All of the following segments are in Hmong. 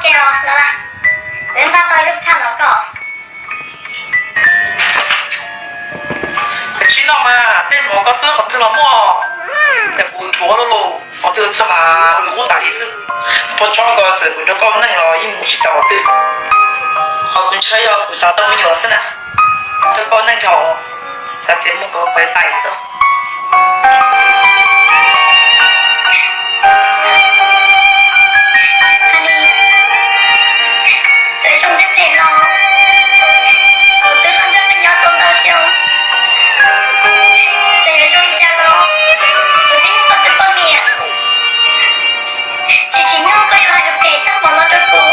Ces los, los, kuv ntxaj tau ib lub phaj los koj. Tsis no mas tej mov koj xwb qhov twg los muaj, ces kuv nthuav los qhov twg txog mas kuv ub tas li xwb. Pov tsob ko txawm kuv nrog koj ua neej los yeej mus tsis tau qhov twg. Qhov kuv ntshai yog kuv xav tau me nyuam xwb na, nrog koj ua neej thaum xav txiav muag kov pais pais xwb. Txawm zoo tej phem los, kuv twb los nrog koj nyob tau ntau xyoo. Txawm yuav zoo li cas los, kuv twb yog koj tus poj niam. Tsis tsim nyog koj yuav hais lus phem tag npaum no rau kuv.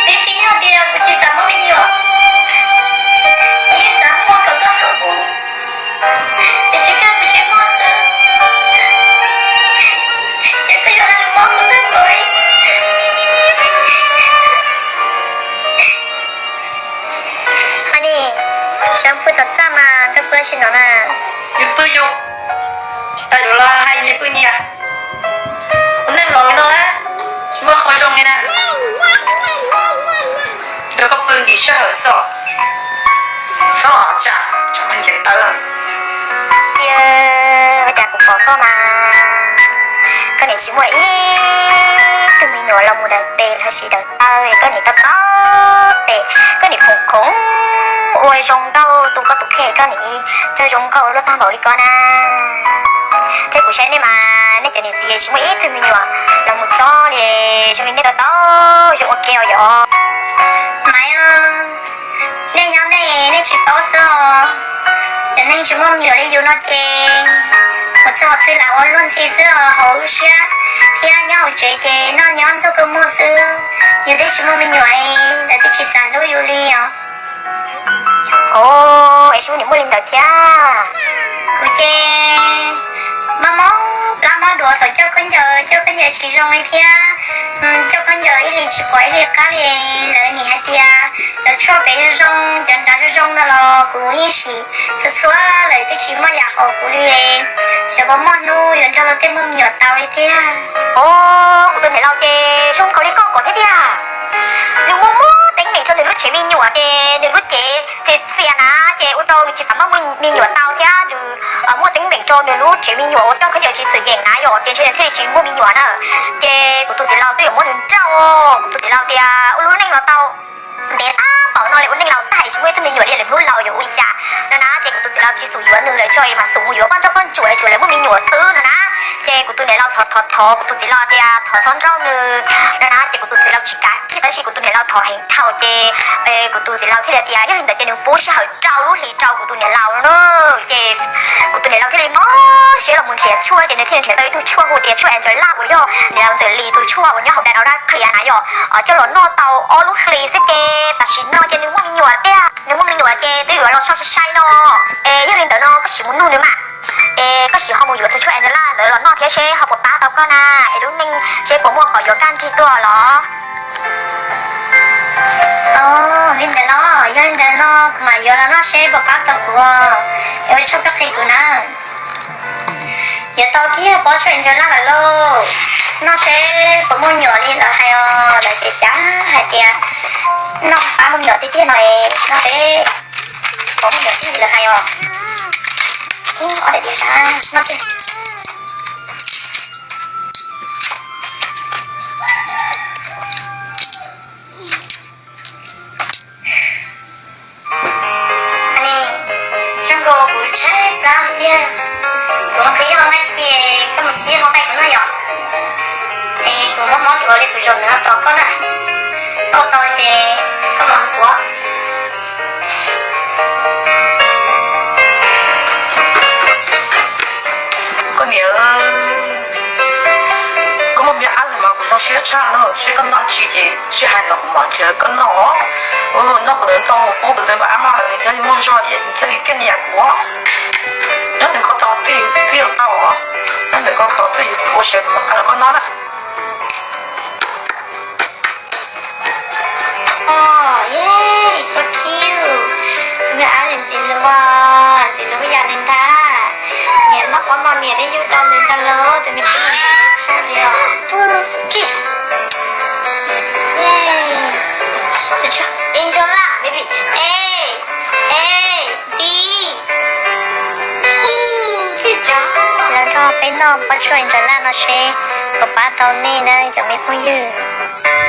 Tiam sis yog tias kuv tsis xav muaj me nyuam, kuv yeej xav muaj kom koj hlub kuv. Tiam sis koj kuv tsis muaj xwb, ces koj yuav hais lus mob kuv tag npaum li. Hais ni, sab pw tom txaj mas koj pw tsis no na. Yus pw yus, tsis tas yuav los hais nyias pw nyias. Ua neej los li no na, tsis muaj qhov zoo li na. Nrog koj pw nkim sij hawm xwb. Txhob los tsam tsam me ntsis tawv. Yawg, ua cas kuv pom koj mas koj niam tsis muaj ib tug me nyuam los mus daws tes los sis daws taw, koj niam tob tob tes, koj niam khoov khoov ua zoo nkauj tu koj tus kheej, koj niam txawj zoo nkauj luaj tag npaum li koj na. Thiab kuv saib nej mas nej cov niam txiv tsis muaj ib tug me nyuam los mus txob li, zoo li nej tau tau zoo ua ke os yom. Maiv, nej nyob nej, nej tsis paub xwb os. Cov neeg tsis muaj me nyuam li yus no ces mus txog qhov twg lam ua luag ntxhi xwb os, hauv lub siab thiab nyob hauv tsev ces noj nyob ntxuag kua muag xwb. Yus twb tsis muaj me nyuam es lawv twb tsis xav hlub yus li os. Os, es sub niam muaj li ntawd thiab. Kuv ces mob mob plab mob duav thaum coj khaub ncaws, coj khaub ncaws tsis zoo li thiab. Coj khaub ncaws ib hlis tsis pom ib hlis qab li. Lawv nim hais tias cov tshuaj pem zoo zoo, cov nrad zoo zoo ntag los kuv ib sim txhua txhua lawm twb tsis muaj yam haum kuv li. Xyov puas muaj hnub yuav nrog luag tej muaj me nyuam tau li thiab. Os, kuv tus niam laus ces zoo nkaus li koj kom thiab tiag. Nws muaj muaj teeb meem rau nws lub tsev me nyuam ces nws lub cev txias txias na, ces ua rau nws tsis xav muaj me nyuam tau thiab nws muaj teeb meem rau nws lub tsev me nyuam uas coj khaub ncaws tsis txwm yeem na yom, ces ntshe nws thiaj li tsis muaj me nyuam na. Ces kuv tus txiv laus twb yuav muab nws nrauj, kuv tus txiv laus tias ua lub neej los tau ntev tag npaum no li, ua neej laus tag es tsis muaj ib tug me nyuam li, lwm hnub laus yuav ua li cas no na. Ces kuv tus txiv laus tsis xum yuav nws lawm tso es mam xum mus yuav poj nrauj poj ntsuam es tsuas lawv muaj me nyuam xwb no na. Ces kuv tus niam laus thov thov thov kuv tus txiv laus tias thov txhob nrauj nws no na, ces kuv tus txiv laus tsis kam kiag, tab sis kuv tus niam laus thov heev dhau ces kuv tus txiv laus thiaj li tias yog li ntawd ces nws pub sij hawm rau lub hlis rau kuv tus niam laus na. Ces kuv tus niam laus thiaj li mob siab los mus nrhiav tshuaj, ces nws thiaj li nrhiav tau ib tug tshuaj hu tias tshuaj Angela uas yog niam laus ntxawm Lis tus tshuaj uas nyob hauv daim no dab qhia na yom, coj los noj tau ob lub hlis xwb ces tam sim no ces nws muaj me nyuam tiag. Nws muaj me nyuam ces twb yuav los so sai sai no. Es yog li ntawd no koj sim mus nug nws mas, es koj sim ho mus yuav tus tshuaj Angela ntawd los noj thiab seb ho puas pab tau koj na, es lub neej seb puas muaj qhov yuav kaj nrig tuaj los. Li ntawd los yog li ntawd no kuv mam yuav los noj seb puas pab tau kuv, es ua tshuaj koj qhia kuv na. Yuav tau kiag pob tshuaj Angela lawm lauj, noj seb puas muaj me nyuam li lawv hais os, lawv ces cav hais tias noj pab muaj me nyuam tiag tiag no, noj seb puas muaj me nyuam tiag li lawv hais os. Ob daim diav sab noj tiag. Ni, zoo nkaus kuv tshaib plab tiag. Kuv mus qhib hau nqaij ces koj mus cib hau nqaij kuv noj yom. Es kuv mob mob duav li kuv zaum ntawm no tos koj na. Koj ua tau ces koj mam hu kuv. Koj niam, koj muaj me ab lawm mas kuv zoo siab tshaj no, seb koj noj tsis ces sib hais no kuv mam nrhiav koj noj. Noj kuv ntawd tau mus pub kuv tus me ab maj lawm nws thiaj li muaj zog nws thiaj li kiag niam kuv. Nyob nws koj tos twj ywm tau, nyob nws koj tos twj ywm ua siav kuv mam qab los koj noj na. Oh, yeah, so cute. Tus me ab ntxim hlub, ntxim hlub yam li ntag. Niam noj pob no niam twb yug tau ntawd tau lauj, tus me tub ntxim hlub tshaj li os. Kiss. Peb noj pob tsuas ntsaum laj no seb puas pab tau nej na cov me phooj ywg.